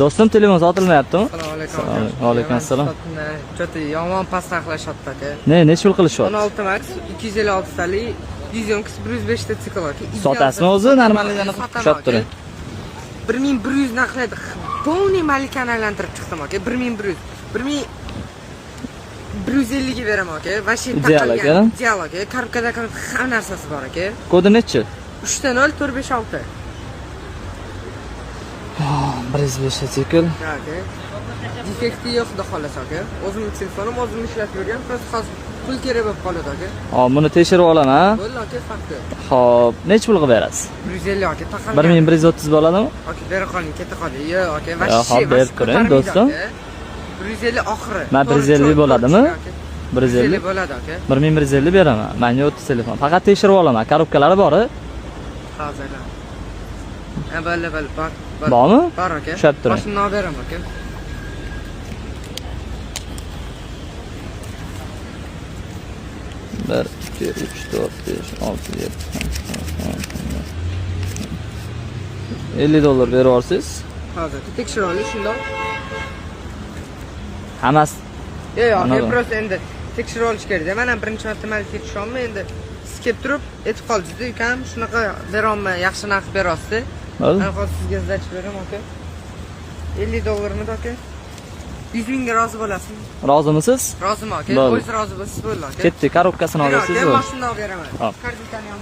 Do'stim, telefon sotilmayaptimi? Assalomu alaykum. Assalomu alaykum assalom. Что-то yomon past narxlashyapti, aka. Ne, nechi pul qilishyapti? 16 Max 256 talik, 100 105 ta sikl, aka. Sotasizmi o'zi? Normalligini Sotaman, ushlab aka. turing. 1100 narxlaydi. Полный malikani aylantirib chiqdim, aka. 1100. 1150 ga beraman, aka. Вообще Ideal, aka. Ideal, aka. Коробка da hamma narsasi bor, aka. Kodi nechi? 3 0 4 5 6. 105 sikl. Aka. Defekti yo'q, xudo xohlasa, aka. O'zimning telefonim, o'zim ishlatib yurgan, просто hozir pul kerak bo'lib qoladi, aka. Hop, buni tekshirib olaman. Bo'ldi, aka, farqi yo'q. Hop, nechi pul qilib berasiz? 150, aka, taqalgan. 1130 bo'ladimi? Aka, bera qoling, keta qoling. Yo'q, aka, Yo'q, вообще. hop, berib turing, do'stim. 150 oxiri. Man 150 bo'ladimi? 150 150 bo'ladi, aka. 1150 beraman. Menga o'tdi telefon. Faqat tekshirib olaman. Коробка lari bor. Hozir. Ha, bo'ldi, bo'ldi, bor. Bor. Bormi? Bor, aka. Ushlab turing. Boshimni olib beraman, aka. Bir, ikki, uch, to'rt, besh, olti, yetti, sakkiz, $50 berib yuborsangiz, Hozir tekshirib oling shundoq. Hammasi Yo'q, yo'q, aka, Anladim. Просто endi tekshirib olish kerak. Man ham birinchi marta malikka tushyapman, endi siz kelib turib aytib qoldingiz, ukam, shunaqa berolman, yaxshi narx berasiz. Bo'ldi. Men hozir sizga сдача beraman, aka. 50 dollarmidi, aka? 100 mingga rozi bo'lasizmi? Rozimisiz? Roziman, aka. Bo'ldi. O'zingiz rozi bo'lsangiz bo'ldi, aka. Ketdik, коробка sini Aka, olasiz. mashinani olib beraman. Hop. Korzinkani ham.